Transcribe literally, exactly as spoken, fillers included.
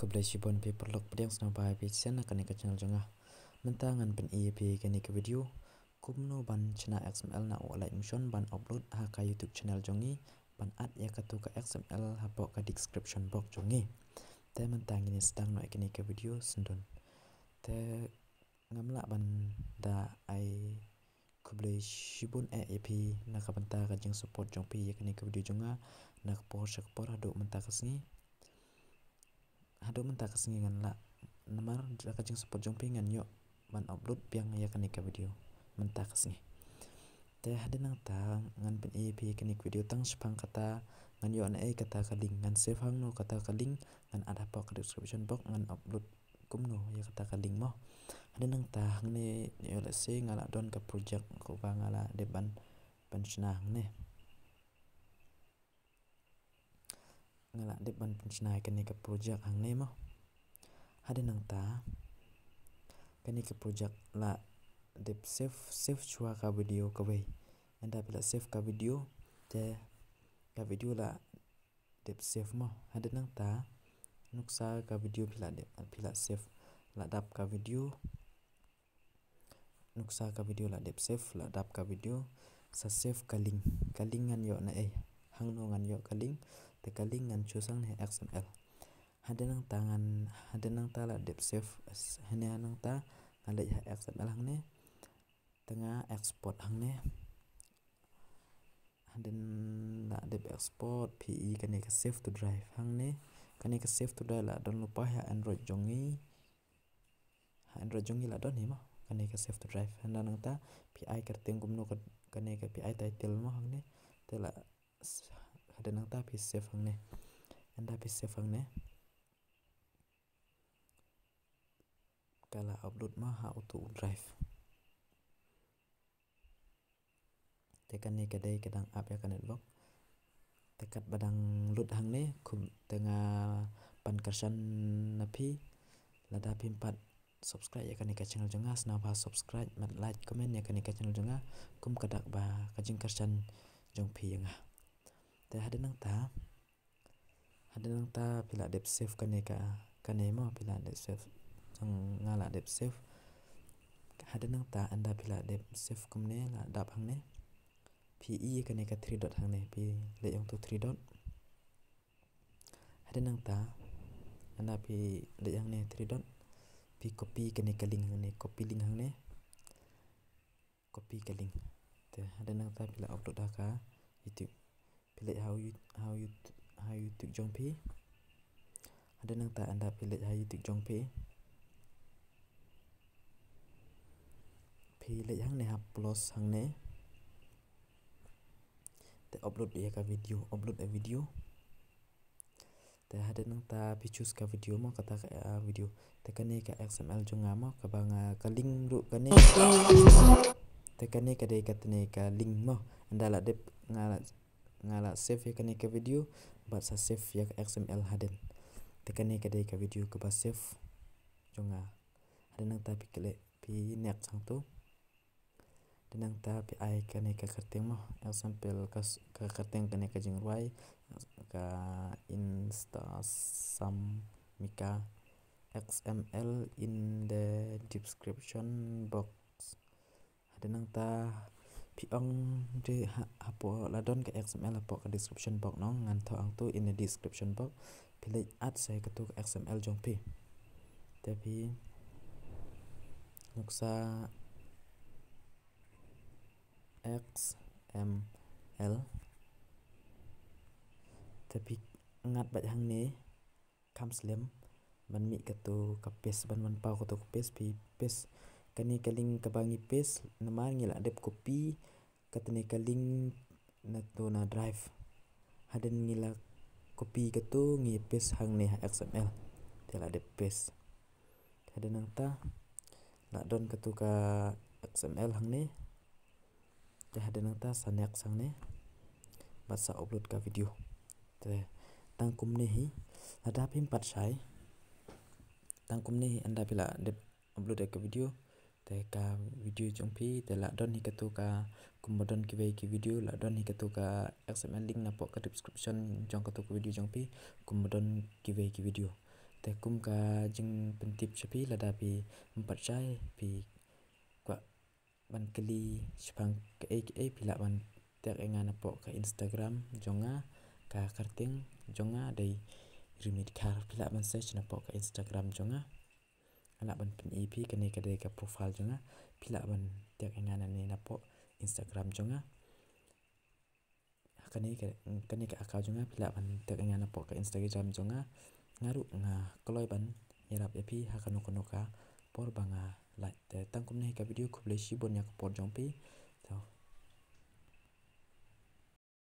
Khublei shibun phi paralok pdiang sngewbha ïa phi shisien na kane ka channel jong nga. Mynta ngan pyni ïa phi kane ka video kumno ban shna X M L na u Alight Motion ban upload ha ka YouTube channel jong ngi, ban add ïa katu ka X M L hapoh ka description box jong ngi. Te mynta ngin ïa sdang noh ïa kane ka video sngewdon. Te ngam lah ban da ai khublei shibun eh ïa phi na ka bynta ka jingsupport jong phi ïa kane ka video jong nga na ka por sha ka por haduh mynta ka sngi. Haduh mynta ka sngi ngan lah, namar da ka jingsupport jong phi ngan ïoh ban upload biang ïa kane ka video mynta ka sngi. Te hadien nangta ngan pyni ïa phi ïa kane ka video tang shaphang kata ngan ïoh na ei kata ka link, ngan save hangno kata ka link, ngan add hapoh ka description box, ngan upload kumno ïa kata ka link mo. Hadien nangta hangne ïoh lehse nga la don ka project kaba nga la dep ban, ban shna hangne. Nga la dep ban pynshna ïa kane ka project hangne mo. Hadien nangta kane ka project la dep save, save shuwa ka video kawei. Ynda phi la save ka video te ka video la dep save mo. Hadien nangta nuksa ka video phi la dep, phi la save, la dap ka video. Nuksa ka video la dep save, la dap ka video, sa save ka link. Ka link ngan ïoh na ei, hangno ngan ïoh ka link? Te ka link ngan choose hangne X M L. Hadien nangta ngan, hadien nangta la dep save, s-, hangne nangta nga leit ha X M L hangne. Te nga export hangne. Hadien la dep export phi i kane ka save to drive hangne. Kane ka save to drive la don lypa ha Android jong ngi. Ha Android jong ngi la don hi mo, kane ka save to drive. Ynda nangta phi ai kyrteng kumno ka, kane ka phi ai title mo hangne. Te la s-, hadien nangta phi save hangne. Ynda phi save hangne ka la upload mo ha uto u drive. Te kane ka dei ka dang ap ïa ka network. Te katba dang lut hangne, kum te nga pan kyrshan na phi, lada phim pat subscribe ïa kane ka channel jong nga, sngewbha subscribe, bad like, comment ïa kane ka channel jong nga, kum ka dak ba ka jingkyrshan jong phi ïa nga. Te hadien nangta, hadien nangta phi la dep save kane ka, kane mo, phi la dep save, nga la dep save. Hadien nangta ynda phi la dep save kumne, la dap hangne. Phi i kane ka three dot hangne, phi leit ïa uto three dot. Hadien nangta, ynda phi leit hangne three dot, phi copy kane ka link hangne, copy link hangne. Copy ka link. Te hadien nangta phi la upload ha ka YouTube. Phi leit ha u You-, ha u You-, ha u YouTube jong phi. Hadien nangta ynda phi leit ha YouTube jong phi, phi leit hangne ha plus hangne. Te upload ïa ka video, upload a video. Te hadien nangta phi choose ka video mo, kata ka, ah, video. Te kane ka X M L jong nga mo, kaba nga, ka link ruh kane. Te kane ka dei katne ka link mo. Ynda la dep nga la, nga la save ïa kane ka video, bad sa save ïa ka X M L hadien. Te kane ka dei ka video kaba save jong nga. Hadien nangta phi klik, phi next hangto. Te nangta phi ai kane ka kyrteng mo, example ka s-, ka kyrteng kane ka jingrwai, ka Insta Sam Mika, X M L in the description box. Hadien nangta phi ong de ha-, hapoh la don ka X M L hapoh ka description box no, ngan thoh hangto in the description box. Phi leit add sa ïa katu ka X M L jong phi. Te phi nuksa X M L. Te phi ngat beit hangne, kham slem, ban mih katu ka paste, ban, ban paw katu ka paste, phi paste. Kane ka link kaba ngi paste, namar ngi la dep copy katne ka link na tu na drive. Hadien ngi la copy katu ngi paste hangne ha X M L. Te la dep paste. Hadien nangta la don katu ka X M L hangne. Te hadien nangta sa next hangne. Bad sa upload ka video. Te tang kumne hi. Lada phim pat shai, tang kumne hi ynda phi la dep upload ïa ka video. Te ka video jong phi, te la don hi katu ka, kumba don kiwei ki video, la don hi katu ka X M L link napoh ka description jong katu ka video jong phi, kumba don kiwei ki video. Te kum ka jingpyntip sha phi, lada phi ym pat shai, phi kwah ban kylli shaphang kaei kaei, phi lah ban tag ïa nga napoh ka Instagram jong nga, ka kyrteng jong nga dei Rimit Khar, phi lah ban search napoh ka Instagram jong nga. Nga lah ban pyni ïa phi, kane ka dei ka profile jong nga, phi lah ban tag ïa nga nane napoh Instagram jong nga. Kane ka, kane ka account jong nga, phi lah ban tag ïa nga napoh ka Instagram jong nga. Nga ruh nga kloi ban ïarap ïa phi ha kano kano ka por ba nga lah. Te tang kumne hi ka video, khublei shibun ïa ka por jong phi.